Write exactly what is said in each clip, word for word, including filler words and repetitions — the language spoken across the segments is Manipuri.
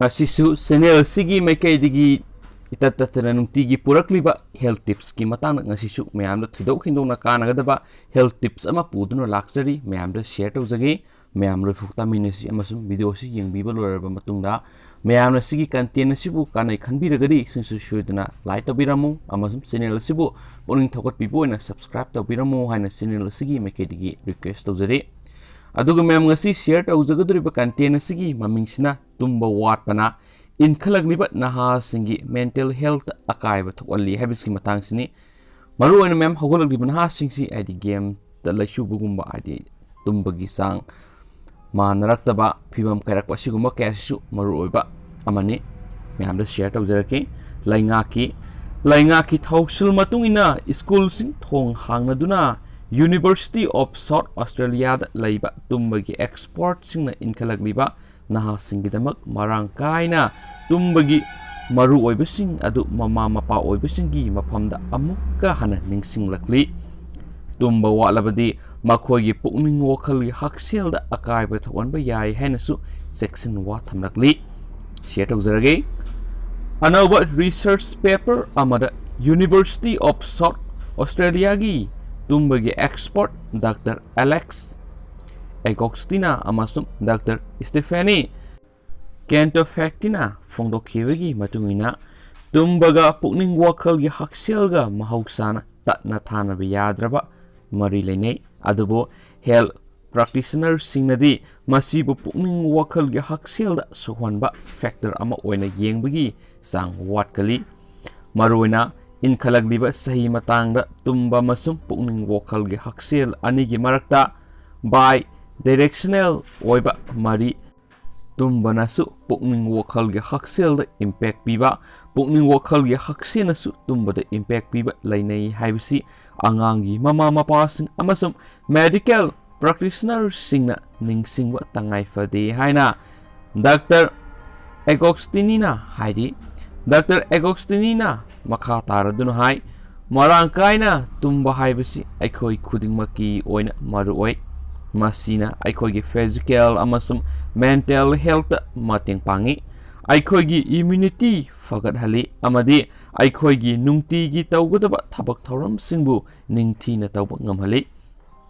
ꯉꯁꯤꯁꯨ ꯆꯦꯅꯦꯜ ꯑꯁꯤꯒꯤ ꯃꯥꯏꯀꯩꯗꯒꯤ ꯏꯇꯠ ꯇꯠꯇꯅ ꯅꯨꯡꯇꯤꯒꯤ ꯄꯨꯔꯛꯂꯤꯕ health tipsꯀꯤ ꯃꯇꯥꯡꯗ ꯉꯁꯤꯁꯨ ꯃꯌꯥꯝꯗ ꯊꯣꯏꯗꯣꯛ ꯍꯦꯟꯗꯣꯛꯅ ꯀꯥꯟꯅꯒꯗꯕ health tips ꯑꯃ ꯄꯨꯗꯨꯅ ꯂꯥꯛꯆꯔꯤ꯫ ꯃꯌꯥꯝꯗ share ꯇꯧꯖꯒꯦ꯫ ꯃꯌꯥꯝ ꯂꯣꯏꯐꯥꯎ ꯇꯥꯃꯤꯟꯅꯁꯤ ꯑꯃꯁꯨꯡ video ꯑꯁꯤ ꯌꯦꯡꯕꯤꯕ ꯂꯣꯏꯔꯕ ꯃꯇꯨꯡꯗ ꯃꯌꯥꯝꯅ ꯁꯤꯒꯤ content ꯑꯁꯤꯕꯨ ꯀꯥꯟꯅꯩ ꯈꯟꯕꯤꯔꯒꯗꯤ ꯁꯨꯡꯁꯣꯏ ꯁꯣꯏꯗꯅ like ꯇꯧꯕꯤꯔꯝꯃꯨ ꯑꯃꯁꯨꯡ channel ꯑꯁꯤꯕꯨ ꯄꯨꯛꯅꯤꯡ ꯊꯧꯒꯠꯄꯤꯕ ꯑꯣꯏꯅ subscribe ꯇꯧꯕꯤꯔꯝꯃꯨ ꯍꯥꯏꯅ channel ꯑꯁꯤꯒꯤ ꯃꯥꯏꯀꯩꯗꯒꯤ request ꯇꯧꯖꯔꯤ꯫ ꯑꯗꯨꯒ ꯃꯌꯥꯝ, ꯉꯁꯤ share ꯇꯧꯖꯒꯗꯧꯔꯤꯕ content ꯑꯁꯤꯒꯤ ꯃꯃꯤꯡꯁꯤꯅ ꯇꯨꯝꯕ ꯋꯥꯠꯄꯅ ꯏꯟꯈꯠꯂꯛꯂꯤꯕ ꯅꯍꯥꯁꯤꯡꯒꯤ mental health ꯑꯀꯥꯏꯕ ꯊꯣꯛꯍꯜꯂꯤ ꯍꯥꯏꯕꯁꯤꯒꯤ ꯃꯇꯥꯡꯁꯤꯅꯤ꯫ ꯃꯔꯨꯑꯣꯏꯅ ꯃꯌꯥꯝ ꯍꯧꯒꯠꯂꯛꯂꯤꯕ ꯅꯍꯥꯁꯤꯡꯁꯤ ꯍꯥꯏꯗꯤ gameꯗ ꯂꯩꯁꯨꯕꯒꯨꯝꯕ, ꯍꯥꯏꯗꯤ ꯇꯨꯝꯕꯒꯤ ꯆꯥꯡ ꯃꯥꯟꯅꯔꯛꯇꯕ ꯐꯤꯕꯝ ꯀꯥꯏꯔꯛꯄ, ꯑꯁꯤꯒꯨꯝꯕ ꯀꯌꯥꯁꯤꯁꯨ ꯃꯔꯨꯑꯣꯏꯕ ꯑꯃꯅꯤ꯫ ꯃꯌꯥꯝꯗ share ꯇꯧꯖꯔꯛꯀꯦ꯫ ꯂꯩꯉꯥꯛꯀꯤ ꯂꯩꯉꯥꯛꯀꯤ ꯊꯧꯁꯤꯜ ꯃꯇꯨꯡ ꯏꯟꯅ ꯁ꯭ꯀꯨꯜꯁꯤꯡ ꯊꯣꯡ ꯍꯥꯡꯅꯗꯨꯅ University of South Australiaꯗ ꯂꯩꯕ ꯇꯨꯝꯕꯒꯤ expertꯁꯤꯡꯅ ꯏꯟꯈꯠꯂꯛꯂꯤꯕ ꯅꯍꯥꯁꯤꯡꯒꯤꯗꯃꯛ ꯃꯔꯥꯡ ꯀꯥꯏꯅ ꯇꯨꯝꯕꯒꯤ ꯃꯔꯨꯑꯣꯏꯕꯁꯤꯡ ꯑꯗꯨ ꯃꯃꯥ ꯃꯄꯥ ꯑꯣꯏꯕꯁꯤꯡꯒꯤ ꯃꯐꯝꯗ ꯑꯃꯨꯛꯀ ꯍꯟꯅ ꯅꯤꯡꯁꯤꯡꯂꯛꯂꯤ꯫ ꯇꯨꯝꯕ ꯋꯥꯠꯂꯕꯗꯤ ꯃꯈꯣꯏꯒꯤ ꯄꯨꯛꯅꯤꯡ ꯋꯥꯈꯜꯒꯤ ꯍꯛꯁꯦꯜꯗ ꯑꯀꯥꯏꯕ ꯊꯣꯛꯍꯟꯕ ꯌꯥꯏ ꯍꯥꯏꯅꯁꯨ ꯆꯦꯛꯁꯤꯟ ꯋꯥ ꯊꯝꯂꯛꯂꯤ꯫ Share ꯇꯧꯖꯔꯒꯦ꯫ ꯑꯅꯧꯕ research paper ꯑꯃꯗ University of South Australiaꯒꯤ ꯇꯨꯝꯕꯒꯤ expert Doctor Alex Agostina ꯑꯃꯁꯨꯡ Doctor Stephanie Cantofatina ꯐꯣꯡꯗꯣꯛꯈꯤꯕꯒꯤ ꯃꯇꯨꯡ ꯏꯟꯅ, ꯇꯨꯝꯕꯒ ꯄꯨꯛꯅꯤꯡ ꯋꯥꯈꯜꯒꯤ ꯍꯛꯁꯦꯜꯒ ꯃꯍꯧꯁꯥꯅ ꯇꯠꯅ ꯊꯥꯅꯕ ꯌꯥꯗ꯭ꯔꯕ ꯃꯔꯤ ꯂꯩꯅꯩ꯫ ꯑꯗꯨꯕꯨ health practitionerꯁꯤꯡꯅꯗꯤ ꯃꯁꯤꯕꯨ ꯄꯨꯛꯅꯤꯡ ꯋꯥꯈꯜꯒꯤ ꯍꯛꯁꯦꯜꯗ ꯁꯣꯛꯍꯟꯕ factor ꯑꯃ ꯑꯣꯏꯅ ꯌꯦꯡꯕꯒꯤ ꯆꯥꯡ ꯋꯥꯠꯀꯜꯂꯤ꯫ ꯃꯔꯨꯑꯣꯏꯅ ꯏꯟꯈꯠꯂꯛꯂꯤꯕ ꯆꯍꯤ ꯃꯇꯥꯡꯗ ꯇꯨꯝꯕ ꯑꯃꯁꯨꯡ ꯄꯨꯛꯅꯤꯡ ꯋꯥꯈꯜꯒꯤ ꯍꯛꯁꯦꯜ ꯑꯅꯤꯒꯤ ꯃꯔꯛꯇ bi-directional ꯑꯣꯏꯕ ꯃꯔꯤ, ꯇꯨꯝꯕꯅꯁꯨ ꯄꯨꯛꯅꯤꯡ ꯋꯥꯈꯜꯒꯤ ꯍꯛꯁꯦꯜꯗ impact ꯄꯤꯕ, ꯄꯨꯛꯅꯤꯡ ꯋꯥꯈꯜꯒꯤ ꯍꯛꯁꯦꯜꯅꯁꯨ ꯇꯨꯝꯕꯗ impact ꯄꯤꯕ ꯂꯩꯅꯩ ꯍꯥꯏꯕꯁꯤ ꯑꯉꯥꯡꯒꯤ ꯃꯃꯥ ꯃꯄꯥꯁꯤꯡ ꯑꯃꯁꯨꯡ medical practitionerꯁꯤꯡꯅ ꯅꯤꯡꯁꯤꯡꯕ ꯇꯉꯥꯏ ꯐꯗꯦ ꯍꯥꯏꯅ Doctor Agostinina ꯍꯥꯏꯔꯤ꯫ Doctor Agostinina ꯃꯈꯥ ꯇꯥꯔꯗꯨꯅ ꯍꯥꯏ, "ꯃꯔꯥꯡ ꯀꯥꯏꯅ ꯇꯨꯝꯕ ꯍꯥꯏꯕꯁꯤ ꯑꯩꯈꯣꯏ ꯈꯨꯗꯤꯡꯃꯛꯀꯤ ꯑꯣꯏꯅ ꯃꯔꯨꯑꯣꯏ꯫ ꯃꯁꯤꯅ ꯑꯩꯈꯣꯏꯒꯤ physical ꯑꯃꯁꯨꯡ mental healthꯇ ꯃꯇꯦꯡ ꯄꯥꯡꯏ, ꯑꯩꯈꯣꯏꯒꯤ immunity ꯐꯒꯠꯍꯜꯂꯤ ꯑꯃꯗꯤ ꯑꯩꯈꯣꯏꯒꯤ ꯅꯨꯡꯇꯤꯒꯤ ꯇꯧꯒꯗꯕ ꯊꯕꯛ ꯊꯧꯔꯝꯁꯤꯡꯕꯨ ꯅꯤꯡꯊꯤꯅ ꯇꯧꯕ ꯉꯝꯍꯜꯂꯤ꯫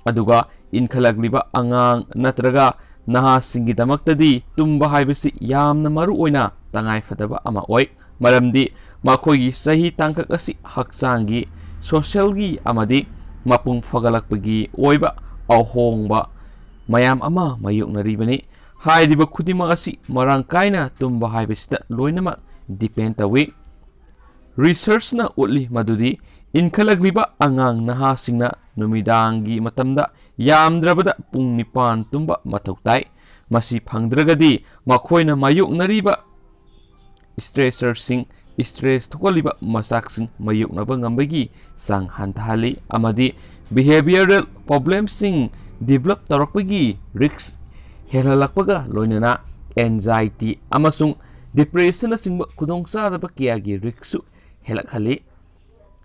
ꯑꯗꯨꯒ ꯏꯟꯈꯠꯂꯛꯂꯤꯕ ꯑꯉꯥꯡ ꯅꯠꯇ꯭ꯔꯒ ꯅꯍꯥꯁꯤꯡꯒꯤꯗꯃꯛꯇꯗꯤ ꯇꯨꯝꯕ ꯍꯥꯏꯕꯁꯤ ꯌꯥꯝꯅ ꯃꯔꯨ ꯑꯣꯏꯅ ꯇꯉꯥꯏꯐꯗꯕ ꯑꯃ ꯑꯣꯏ, ꯃꯔꯝꯗꯤ ꯃꯈꯣꯏꯒꯤ ꯆꯍꯤ ꯇꯥꯡꯀꯛ ꯑꯁꯤ ꯍꯛꯆꯥꯡꯒꯤ, socialꯒꯤ ꯑꯃꯗꯤ ꯃꯄꯨꯡ ꯐꯒꯠꯂꯛꯄꯒꯤ ꯑꯣꯏꯕ ꯑꯍꯣꯡꯕ ꯃꯌꯥꯝ ꯑꯃ ꯃꯥꯌꯣꯛꯅꯔꯤꯕꯅꯤ꯫ ꯍꯥꯏꯔꯤꯕ ꯈꯨꯗꯤꯡꯃꯛ ꯑꯁꯤ ꯃꯔꯥꯡ ꯀꯥꯏꯅ ꯇꯨꯝꯕ ꯍꯥꯏꯕꯁꯤꯗ ꯂꯣꯏꯅꯃꯛ depend ꯇꯧꯏ꯫ Researchꯅ ꯎꯠꯂꯤ ꯃꯗꯨꯗꯤ ꯏꯟꯈꯠꯂꯛꯂꯤꯕ ꯑꯉꯥꯡ ꯅꯍꯥꯁꯤꯡꯅ ꯅꯨꯃꯤꯗꯥꯡꯒꯤ ꯃꯇꯝꯗ ꯌꯥꯝꯗ꯭ꯔꯕꯗ ꯄꯨꯡ ꯅꯤꯄꯥꯟ ꯇꯨꯝꯕ ꯃꯊꯧ ꯇꯥꯏ꯫ ꯃꯁꯤ ꯐꯪꯗ꯭ꯔꯒꯗꯤ ꯃꯈꯣꯏꯅ ꯃꯥꯌꯣꯛꯅꯔꯤꯕ stressor ꯁꯤꯡ, stress ꯊꯣꯛꯍꯜꯂꯤꯕ ꯃꯆꯥꯛꯁꯤꯡ ꯃꯥꯌꯣꯛꯅꯕ ꯉꯝꯕꯒꯤ ꯆꯥꯡ ꯍꯟꯊꯍꯜꯂꯤ ꯑꯃꯗꯤ behavioral problemꯁꯤꯡ develop ꯇꯧꯔꯛꯄꯒꯤ risk ꯍꯦꯜꯍꯜꯂꯛꯄꯒ ꯂꯣꯏꯅꯅ anxiety ꯑꯃꯁꯨꯡ depressionꯅꯆꯤꯡꯕ ꯈꯨꯗꯣꯡꯆꯥꯗꯕ ꯀꯌꯥꯒꯤ riskꯁꯨ ꯍꯦꯜꯂꯛꯍꯜꯂꯤ꯫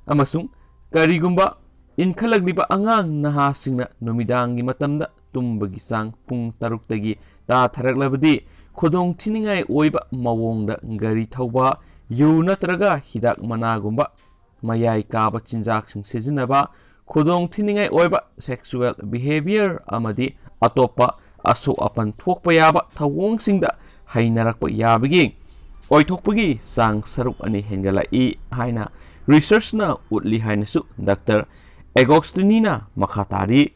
ꯑꯃꯁꯨꯡ ꯀꯔꯤꯒꯨꯝꯕ ꯏꯟꯈꯠꯂꯛꯂꯤꯕ ꯑꯉꯥꯡ ꯅꯍꯥꯁꯤꯡꯅ ꯅꯨꯃꯤꯗꯥꯡꯒꯤ ꯃꯇꯝꯗ ꯇꯨꯝꯕꯒꯤ ꯆꯥꯡ ꯄꯨꯡ ꯇꯔꯨꯛꯇꯒꯤ ꯇꯥꯊꯔꯛꯂꯕꯗꯤ, ꯈꯨꯗꯣꯡꯊꯤꯅꯤꯡꯉꯥꯏ ꯑꯣꯏꯕ ꯃꯑꯣꯡꯗ ꯒꯥꯔꯤ ꯊꯧꯕ, ꯌꯨ ꯅꯠꯇ꯭ꯔꯒ ꯍꯤꯗꯥꯛ ꯃꯅꯥꯒꯨꯝꯕ ꯃꯌꯥꯏ ꯀꯥꯕ ꯆꯤꯟꯖꯥꯛꯁꯤꯡ ꯁꯤꯖꯤꯟꯅꯕ, ꯈꯨꯗꯣꯡꯊꯤꯅꯤꯡꯉꯥꯏ ꯑꯣꯏꯕ sexual behaviour ꯑꯃꯗꯤ ꯑꯇꯣꯞꯄ ꯑꯁꯣꯛ ꯑꯄꯟ ꯊꯣꯛꯄ ꯌꯥꯕ ꯊꯧꯑꯣꯡꯁꯤꯡꯗ ꯍꯩꯅꯔꯛꯄ ꯌꯥꯕꯒꯤ ꯑꯣꯏꯊꯣꯛꯄꯒꯤ ꯆꯥꯡ ꯁꯔꯨꯛ ꯑꯅꯤ ꯍꯦꯟꯒꯠꯂꯛꯏ ꯍꯥꯏꯅ researchꯅ ꯎꯠꯂꯤ ꯍꯥꯏꯅꯁꯨ Doctor Agostiniꯅ ꯃꯈꯥ ꯇꯥꯔꯤ꯫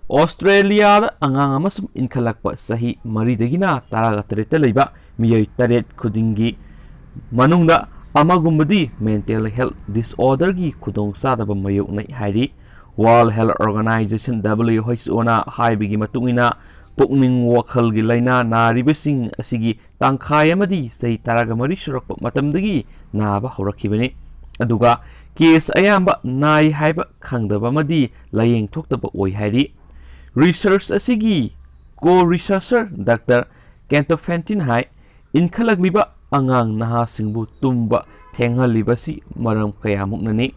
Australiaꯗ ꯑꯉꯥꯡ ꯑꯃ ꯁꯨꯝ ꯏꯟꯈꯠꯂꯛꯄ ꯆꯍꯤ ꯃꯔꯤꯗꯒꯤꯅ ꯇꯔꯥꯒ ꯇꯔꯦꯠꯇ ꯂꯩꯕ ꯃꯤꯑꯣꯏ ꯇꯔꯦꯠ ꯈꯨꯗꯤꯡꯒꯤ ꯃꯅꯨꯡꯗ ꯑꯃꯒꯨꯝꯕꯗꯤ mental health disorderꯒꯤ ꯈꯨꯗꯣꯡꯆꯥꯗꯕ ꯃꯥꯌꯣꯛꯅꯩ ꯍꯥꯏꯔꯤ꯫ World Health Organization, WHOꯅ ꯍꯥꯏꯕꯒꯤ ꯃꯇꯨꯡ ꯏꯟꯅ, ꯄꯨꯛꯅꯤꯡ ꯋꯥꯈꯜꯒꯤ ꯂꯥꯏꯅꯥ ꯅꯥꯔꯤꯕꯁꯤꯡ ꯑꯁꯤꯒꯤ ꯇꯪꯈꯥꯏ ꯑꯃꯗꯤ ꯆꯍꯤ ꯇꯔꯥꯒ ꯃꯔꯤ ꯁꯨꯔꯛꯄ ꯃꯇꯝꯗꯒꯤ ꯅꯥꯕ ꯍꯧꯔꯛꯈꯤꯕꯅꯤ꯫ ꯑꯗꯨꯒ case ꯑꯌꯥꯝꯕ ꯅꯥꯏ ꯍꯥꯏꯕ ꯈꯪꯗꯕ ꯑꯃꯗꯤ ꯂꯥꯌꯦꯡ ꯊꯣꯛꯇꯕ ꯑꯣꯏ ꯍꯥꯏꯔꯤ꯫ Research ꯑꯁꯤꯒꯤ co-researcher Doctor Kento Fantin ꯍꯥꯏ, ꯏꯟꯈꯠꯂꯛꯂꯤꯕ ꯑꯉꯥꯡ ꯅꯍꯥꯁꯤꯡꯕꯨ ꯇꯨꯝꯕ ꯊꯦꯡꯍꯜꯂꯤꯕꯁꯤ ꯃꯔꯝ ꯀꯌꯥꯃꯨꯛꯅꯅꯤ꯫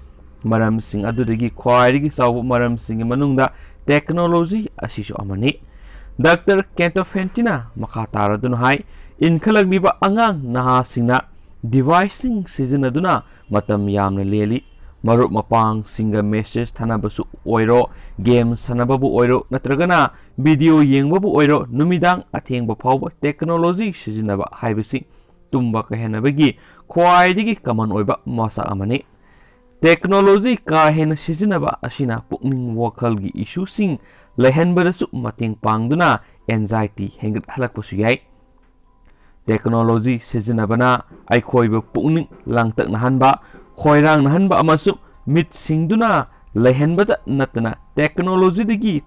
ꯃꯔꯝꯁꯤꯡ ꯑꯗꯨꯗꯒꯤ ꯈ꯭ꯋꯥꯏꯗꯒꯤ ꯆꯥꯎꯕ ꯃꯔꯝꯁꯤꯡꯒꯤ ꯃꯅꯨꯡꯗ technology ꯑꯁꯤꯁꯨ ꯑꯃꯅꯤ꯫ Doctor Kento Fantinꯅ ꯃꯈꯥ ꯇꯥꯔꯗꯨꯅ ꯍꯥꯏ, ꯏꯟꯈꯠꯂꯛꯂꯤꯕ ꯑꯉꯥꯡ ꯅꯍꯥꯁꯤꯡꯅ deviceꯁꯤꯡ ꯁꯤꯖꯤꯟꯅꯗꯨꯅ ꯃꯇꯝ ꯌꯥꯝꯅ ꯂꯦꯜꯂꯤ꯫ ꯃꯔꯨꯞ ꯃꯄꯥꯡꯁꯤꯡꯒ message ꯊꯥꯅꯕꯁꯨ ꯑꯣꯏꯔꯣ, game ꯁꯥꯟꯅꯕꯕꯨ ꯑꯣꯏꯔꯣ, ꯅꯠꯇ꯭ꯔꯒꯅ video ꯌꯦꯡꯕꯕꯨ ꯑꯣꯏꯔꯣ, ꯅꯨꯃꯤꯗꯥꯡ ꯑꯊꯦꯡꯕ ꯐꯥꯎꯕ technology ꯁꯤꯖꯤꯟꯅꯕ ꯍꯥꯏꯕꯁꯤ ꯇꯨꯝꯕ ꯀꯥꯏꯍꯟꯅꯕꯒꯤ ꯈ꯭ꯋꯥꯏꯗꯒꯤ common ꯑꯣꯏꯕ ꯃꯁꯛ ꯑꯃꯅꯤ꯫ Technology ꯀꯥ ꯍꯦꯟꯅ ꯁꯤꯖꯤꯟꯅꯕ ꯑꯁꯤꯅ ꯄꯨꯛꯅꯤꯡ ꯋꯥꯈꯜꯒꯤ issueꯁꯤꯡ ꯂꯩꯍꯟꯕꯗꯁꯨ ꯃꯇꯦꯡ ꯄꯥꯡꯗꯨꯅ anxiety ꯍꯦꯟꯒꯠꯍꯜꯂꯛꯄꯁꯨ ꯌꯥꯏ꯫ Technology ꯁꯤꯖꯤꯟꯅꯕꯅ ꯑꯩꯈꯣꯏꯕꯨ ꯄꯨꯛꯅꯤꯡ ꯂꯥꯡꯇꯛꯅꯍꯟꯕ, ꯈꯣꯏꯔꯥꯡꯅꯍꯟꯕ ꯑꯃꯁꯨꯡ ꯃꯤꯠ ꯁꯤꯡꯗꯨꯅ ꯂꯩꯍꯟꯕꯇ ꯅꯠꯇꯅ technologyꯗꯒꯤ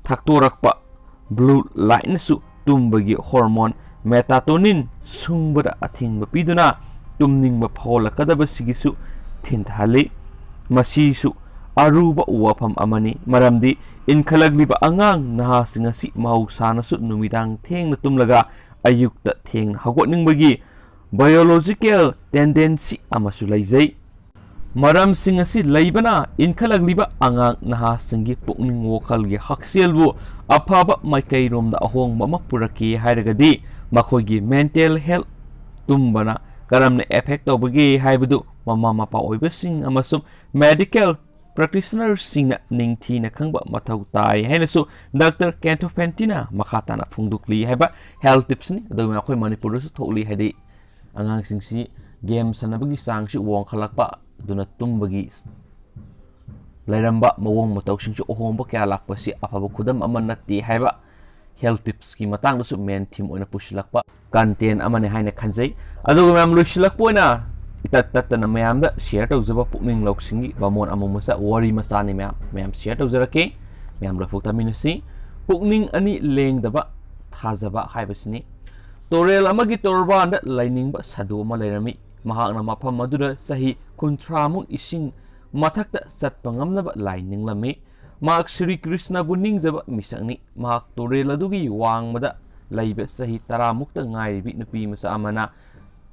ꯊꯛꯇꯣꯔꯛꯄ blue lightꯅꯁꯨ ꯇꯨꯝꯕꯒꯤ hormone melatonin ꯁꯨꯡꯕꯗ ꯑꯊꯤꯡꯕ ꯄꯤꯗꯨꯅ ꯇꯨꯝꯅꯤꯡꯕ ꯐꯥꯎꯍꯜꯂꯛꯀꯗꯕꯁꯤꯒꯤꯁꯨ ꯊꯤꯟꯊꯍꯜꯂꯤ꯫ ꯃꯁꯤꯁꯨ ꯑꯔꯨꯕ ꯋꯥꯐꯝ ꯑꯃꯅꯤ, ꯃꯔꯝꯗꯤ ꯏꯟꯈꯠꯂꯛꯂꯤꯕ ꯑꯉꯥꯡ ꯅꯍꯥꯁꯤꯡ ꯑꯁꯤ ꯃꯍꯧꯁꯥꯅꯁꯨ ꯅꯨꯃꯤꯗꯥꯡ ꯊꯦꯡꯅ ꯇꯨꯝꯂꯒ ꯑꯌꯨꯛꯇ ꯊꯦꯡꯅ ꯍꯧꯒꯠꯅꯤꯡꯕꯒꯤ biological tendency ꯑꯃꯁꯨ ꯂꯩꯖꯩ꯫ ꯃꯔꯝꯁꯤꯡ ꯑꯁꯤ ꯂꯩꯕꯅ ꯏꯟꯈꯠꯂꯛꯂꯤꯕ ꯑꯉꯥꯡ ꯅꯍꯥꯁꯤꯡꯒꯤ ꯄꯨꯛꯅꯤꯡ ꯋꯥꯈꯜꯒꯤ ꯍꯛꯁꯦꯜꯕꯨ ꯑꯐꯕ ꯃꯥꯏꯀꯩꯔꯣꯝꯗ ꯑꯍꯣꯡꯕ ꯑꯃ ꯄꯨꯔꯛꯀꯦ ꯍꯥꯏꯔꯒꯗꯤ, ꯃꯈꯣꯏꯒꯤ mental health, ꯇꯨꯝꯕꯅ ꯀꯔꯝꯅ affect ꯇꯧꯕꯒꯦ ꯍꯥꯏꯕꯗꯨ ꯃꯃꯥ ꯃꯄꯥ ꯑꯣꯏꯕꯁꯤꯡ ꯑꯃꯁꯨꯡ medical practitionerꯁꯤꯡꯅ ꯅꯤꯡꯊꯤꯅ ꯈꯪꯕ ꯃꯊꯧ ꯇꯥꯏ ꯍꯥꯏꯅꯁꯨ Doctor Canto Fantina ꯃꯈꯥ ꯇꯥꯅ ꯐꯣꯡꯗꯣꯛꯂꯤ ꯍꯥꯏꯕ health tipsꯅꯤ꯫ ꯑꯗꯨꯒ ꯑꯩꯈꯣꯏ ꯃꯅꯤꯄꯨꯔꯗꯁꯨ ꯊꯣꯛꯂꯤ, ꯍꯥꯏꯗꯤ ꯑꯉꯥꯡꯁꯤꯡꯁꯤ game ꯁꯥꯟꯅꯕꯒꯤ ꯆꯥꯡꯁꯤ ꯋꯥꯡꯈꯠꯂꯛꯄ, ꯑꯗꯨꯅ ꯇꯨꯝꯕꯒꯤ ꯂꯩꯔꯝꯕ ꯃꯑꯣꯡ ꯃꯇꯧꯁꯤꯡꯁꯨ ꯑꯍꯣꯡꯕ ꯀꯌꯥ ꯂꯥꯛꯄꯁꯤ ꯑꯐꯕ ꯈꯨꯗꯝ ꯑꯃ ꯅꯠꯇꯦ ꯍꯥꯏꯕ health tipsꯀꯤ ꯃꯇꯥꯡꯗꯁꯨ main theme ꯑꯣꯏꯅ ꯄꯨꯁꯤꯜꯂꯛꯄ content ꯑꯃꯅꯤ ꯍꯥꯏꯅ ꯈꯟꯖꯩ꯫ ꯑꯗꯨꯒ ꯃꯌꯥꯝ, ꯂꯣꯏꯁꯤꯜꯂꯛꯄ ꯑꯣꯏꯅ ꯏꯇꯠ ꯇꯠꯇꯅ ꯃꯌꯥꯝꯗ share ꯇꯧꯖꯕ ꯄꯨꯛꯅꯤꯡ ꯂꯧꯁꯤꯡꯒꯤ ꯕꯥꯃꯣꯟ ꯑꯃꯨ ꯃꯆꯥ ꯋꯥꯔꯤ ꯃꯆꯥꯅꯤ ꯃꯌꯥꯝ, ꯃꯌꯥꯝ share ꯇꯧꯖꯔꯛꯀꯦ꯫ ꯃꯌꯥꯝ ꯂꯣꯏꯐꯥꯎ ꯇꯥꯃꯤꯟꯅꯁꯤ꯫ ꯄꯨꯛꯅꯤꯡ ꯑꯅꯤ ꯂꯦꯡꯗꯕ ꯊꯥꯖꯕ ꯍꯥꯏꯕꯁꯤꯅꯤ꯫ ꯇꯨꯔꯦꯜ ꯑꯃꯒꯤ ꯇꯣꯔꯕꯥꯟꯗ ꯂꯥꯏꯅꯤꯡꯕ ꯁꯥꯗꯨ ꯑꯃ ꯂꯩꯔꯝꯃꯤ꯫ ꯃꯍꯥꯛꯅ ꯃꯐꯝ ꯑꯗꯨꯗ ꯆꯍꯤ ꯀꯨꯟꯊ꯭ꯔꯥꯃꯨꯛ ꯏꯁꯤꯡ ꯃꯊꯛꯇ ꯆꯠꯄ ꯉꯝꯅꯕ ꯂꯥꯏ ꯅꯤꯡꯂꯝꯃꯤ꯫ ꯃꯍꯥꯛ ꯁ꯭ꯔꯤ ꯀ꯭ꯔꯤꯁꯅꯕꯨ ꯅꯤꯡꯖꯕ ꯃꯤꯁꯛꯅꯤ꯫ ꯃꯍꯥꯛ ꯇꯨꯔꯦꯜ ꯑꯗꯨꯒꯤ ꯋꯥꯡꯃꯗ ꯂꯩꯕ ꯆꯍꯤ ꯇꯔꯥꯃꯨꯛꯇ ꯉꯥꯏꯔꯤꯕꯤ ꯅꯨꯄꯤ ꯃꯆꯥ ꯑꯃꯅ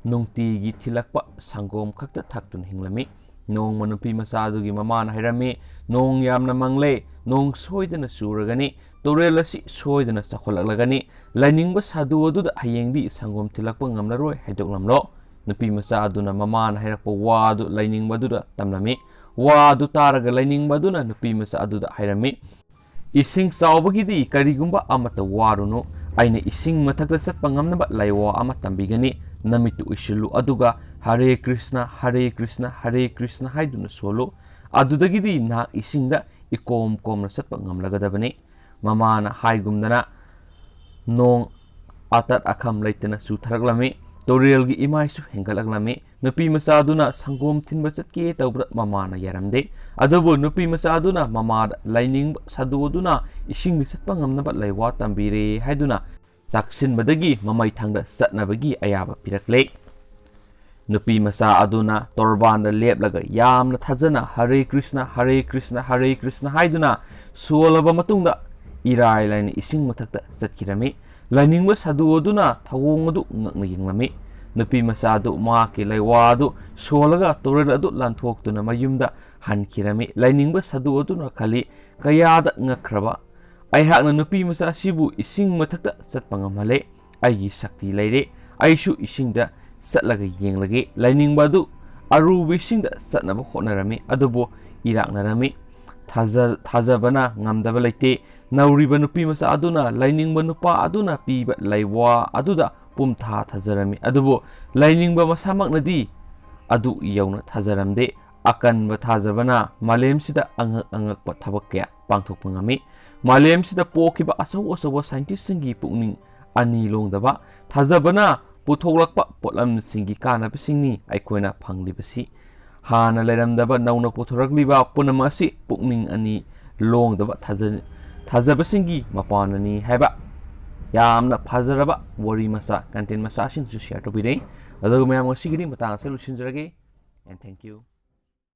ꯅꯨꯡꯇꯤꯒꯤ ꯊꯤꯜꯂꯛꯄ ꯁꯪꯒꯣꯝ ꯈꯛꯇ ꯊꯛꯇꯨꯅ ꯍꯤꯡꯂꯝꯃꯤ꯫ ꯅꯣꯡꯃ ꯅꯨꯄꯤ ꯃꯆꯥ ꯑꯗꯨꯒꯤ ꯃꯃꯥꯅ ꯍꯥꯏꯔꯝꯃꯤ, "ꯅꯣꯡ ꯌꯥꯝꯅ ꯃꯪꯂꯦ, ꯅꯣꯡ ꯁꯣꯏꯗꯅ ꯆꯨꯔꯒꯅꯤ, ꯇꯨꯔꯦꯜ ꯑꯁꯤ ꯁꯣꯏꯗꯅ ꯆꯥꯎꯈꯠꯂꯛꯂꯒꯅꯤ꯫ ꯂꯥꯏꯅꯤꯡꯕ ꯁꯥꯗꯨ ꯑꯗꯨꯗ ꯍꯌꯦꯡꯗꯤ ꯁꯪꯒꯣꯝ ꯊꯤꯜꯂꯛꯄ ꯉꯝꯂꯔꯣꯏ ꯍꯥꯏꯗꯣꯛꯂꯝꯂꯣ꯫ ꯅꯨꯄꯤ ꯃꯆꯥ ꯑꯗꯨꯅ ꯃꯃꯥꯅ ꯍꯥꯏꯔꯛꯄ ꯋꯥ ꯑꯗꯨ ꯂꯥꯏꯅꯤꯡꯕ ꯑꯗꯨꯗ ꯇꯝꯂꯝꯃꯤ꯫ ꯋꯥ ꯑꯗꯨ ꯇꯥꯔꯒ ꯂꯥꯏꯅꯤꯡꯕ ꯑꯗꯨꯅ ꯅꯨꯄꯤ ꯃꯆꯥ ꯑꯗꯨꯗ ꯍꯥꯏꯔꯝꯃꯤ, "ꯏꯁꯤꯡ ꯆꯥꯎꯕꯒꯤꯗꯤ ꯀꯔꯤꯒꯨꯝꯕ ꯑꯃꯠꯇ ꯋꯥꯔꯨꯅꯨ꯫ ꯑꯩꯅ ꯏꯁꯤꯡ ꯃꯊꯛꯇ ꯆꯠꯄ ꯉꯝꯅꯕ ꯂꯥꯏꯋꯥ ꯑꯃ ꯇꯝꯕꯤꯒꯅꯤ꯫ ꯅꯃꯤꯠꯇꯨ ꯎꯏꯁꯤꯜꯂꯨ, ꯑꯗꯨꯒ 'ꯍꯔꯦ ꯀ꯭ꯔꯤꯁꯅ, ꯍꯔꯦ ꯀ꯭ꯔꯤꯁꯅ, ꯍꯔꯦ ꯀ꯭ꯔꯤꯁꯅ' ꯍꯥꯏꯗꯨꯅ ꯁꯣꯜꯂꯨ꯫ ꯑꯗꯨꯗꯒꯤꯗꯤ ꯅꯍꯥꯛ ꯏꯁꯤꯡꯗ ꯏꯀꯣꯝ ꯀꯣꯝꯅ ꯆꯠꯄ ꯉꯝꯂꯒꯗꯕꯅꯤ"꯫ ꯃꯃꯥꯅ ꯍꯥꯏꯒꯨꯝꯗꯅ ꯅꯣꯡ ꯑꯇꯠ ꯑꯈꯝ ꯂꯩꯇꯅ ꯆꯨꯊꯔꯛꯂꯝꯃꯤ꯫ ꯇꯨꯔꯦꯜꯒꯤ ꯏꯃꯥꯏꯁꯨ ꯍꯦꯟꯒꯠꯂꯛꯂꯝꯃꯤ꯫ ꯅꯨꯄꯤ ꯃꯆꯥꯗꯨꯅ ꯁꯪꯒꯣꯝ ꯊꯤꯟꯕ ꯆꯠꯀꯦ ꯇꯧꯕꯗ ꯃꯃꯥꯅ ꯌꯥꯔꯝꯗꯦ꯫ ꯑꯗꯨꯕꯨ ꯅꯨꯄꯤ ꯃꯆꯥꯗꯨꯅ ꯃꯃꯥꯗ ꯂꯥꯏꯅꯤꯡꯕ ꯁꯥꯗꯨ ꯑꯗꯨꯅ ꯏꯁꯤꯡꯗ ꯆꯠꯄ ꯉꯝꯅꯕ ꯂꯩꯋꯥ ꯇꯝꯕꯤꯔꯦ ꯍꯥꯏꯗꯨꯅ ꯇꯥꯛꯁꯤꯟꯕꯗꯒꯤ ꯃꯃꯩꯊꯪꯗ ꯆꯠꯅꯕꯒꯤ ꯑꯌꯥꯕ ꯄꯤꯔꯛꯂꯦ꯫ ꯅꯨꯄꯤ ꯃꯆꯥ ꯑꯗꯨꯅ ꯇꯣꯔꯕꯥꯟꯗ ꯂꯦꯞꯂꯒ ꯌꯥꯝꯅ ꯊꯥꯖꯅ "ꯍꯔꯦ ꯀ꯭ꯔꯤꯁꯅ, ꯍꯔꯦ ꯀ꯭ꯔꯤꯁꯅ, ꯍꯔꯦ ꯀ꯭ꯔꯤꯁꯅ" ꯍꯥꯏꯗꯨꯅ ꯁꯣꯜꯂꯕ ꯃꯇꯨꯡꯗ, ꯏꯔꯥꯏ ꯂꯥꯏꯅ ꯏꯁꯤꯡ ꯃꯊꯛꯇ ꯆꯠꯈꯤꯔꯝꯃꯤ꯫ ꯂꯥꯏꯅꯤꯡꯕ ꯁꯥꯗꯨ ꯑꯗꯨꯅ ꯊꯧꯑꯣꯡ ꯑꯗꯨ ꯉꯛꯅ ꯌꯦꯡꯂꯝꯃꯤ꯫ ꯅꯨꯄꯤ ꯃꯆꯥ ꯑꯗꯨ ꯃꯍꯥꯛꯀꯤ ꯂꯩꯋꯥ ꯑꯗꯨ ꯁꯣꯜꯂꯒ ꯇꯨꯔꯦꯜ ꯑꯗꯨ ꯂꯥꯟꯊꯣꯛꯇꯨꯅ ꯃꯌꯨꯝꯗ ꯍꯟꯈꯤꯔꯝꯃꯤ꯫ ꯂꯥꯏꯅꯤꯡꯕ ꯁꯥꯗꯨ ꯑꯗꯨꯅ ꯈꯜꯂꯤ, "ꯀꯌꯥꯗ ꯉꯛꯈ꯭ꯔꯕ! ꯑꯩꯍꯥꯛꯅ ꯅꯨꯄꯤ ꯃꯆꯥ ꯑꯁꯤꯕꯨ ꯏꯁꯤꯡ ꯃꯊꯛꯇ ꯆꯠꯄ ꯉꯝꯍꯜꯂꯦ꯫ ꯑꯩꯒꯤ ꯁꯛꯇꯤ ꯂꯩꯔꯦ꯫ ꯑꯩꯁꯨ ꯏꯁꯤꯡꯗ ꯆꯠꯂꯒ ꯌꯦꯡꯂꯒꯦ"꯫ ꯂꯥꯏꯅꯤꯡꯕ ꯑꯗꯨ ꯑꯔꯨꯕ ꯏꯁꯤꯡꯗ ꯆꯠꯅꯕ ꯍꯣꯠꯅꯔꯝꯃꯤ, ꯑꯗꯨꯕꯨ ꯏꯔꯥꯛꯅꯔꯝꯃꯤ꯫ ꯊꯥꯖ-, ꯊꯥꯖꯕꯅ ꯉꯝꯗꯕ ꯂꯩꯇꯦ꯫ ꯅꯧꯔꯤꯕ ꯅꯨꯄꯤ ꯃꯆꯥ ꯑꯗꯨꯅ ꯂꯥꯏꯅꯤꯡꯕ ꯅꯨꯄꯥ ꯑꯗꯨꯅ ꯄꯤꯕ ꯂꯩꯋꯥ ꯑꯗꯨꯗ ꯄꯨꯝꯊꯥ ꯊꯥꯖꯔꯝꯃꯤ, ꯑꯗꯨꯕꯨ ꯂꯥꯏꯅꯤꯡꯕ ꯃꯁꯥꯃꯛꯅꯗꯤ ꯑꯗꯨ ꯌꯧꯅ ꯊꯥꯖꯔꯝꯗꯦ꯫ ꯑꯀꯟꯕ ꯊꯥꯖꯕꯅ ꯃꯥꯂꯦꯝꯁꯤꯗ ꯑꯉꯛ ꯑꯉꯛꯄ ꯊꯕꯛ ꯀꯌꯥ ꯄꯥꯡꯊꯣꯛꯄ ꯉꯝꯃꯤ꯫ ꯃꯥꯂꯦꯝꯁꯤꯗ ꯄꯣꯛꯈꯤꯕ ꯑꯆꯧ ꯑꯆꯧꯕ ꯁꯥꯏꯟꯇꯤꯁꯁꯤꯡꯒꯤ ꯄꯨꯛꯅꯤꯡ ꯑꯅꯤ ꯂꯣꯡꯗꯕ ꯊꯥꯖꯕꯅ ꯄꯨꯊꯣꯛꯂꯛꯄ ꯄꯣꯠꯂꯝꯁꯤꯡꯒꯤ ꯀꯥꯟꯅꯕꯁꯤꯡꯅꯤ ꯑꯩꯈꯣꯏꯅ ꯐꯪꯂꯤꯕꯁꯤ꯫ ꯍꯥꯟꯅ ꯂꯩꯔꯝꯗꯕ ꯅꯧꯅ ꯄꯨꯊꯣꯔꯛꯂꯤꯕ ꯄꯨꯝꯅꯃꯛ ꯑꯁꯤ ꯄꯨꯛꯅꯤꯡ ꯑꯅꯤ ꯂꯣꯡꯗꯕ ꯊꯥꯖ-, ꯊꯥꯖꯕꯁꯤꯡꯒꯤ ꯃꯄꯥꯟꯅꯅꯤ ꯍꯥꯏꯕ ꯌꯥꯝꯅ ꯐꯖꯔꯕ ꯋꯥꯔꯤ ꯃꯆꯥ, content ꯃꯆꯥꯁꯤꯡꯁꯨ share ꯇꯧꯕꯤꯔꯦ꯫ ꯑꯗꯨꯒ ꯃꯌꯥꯝ, ꯉꯁꯤꯒꯤꯗꯤ ꯃꯇꯥꯡ ꯑꯁꯤꯗ ꯂꯣꯏꯁꯤꯟꯖꯔꯒꯦ꯫ And thank you꯫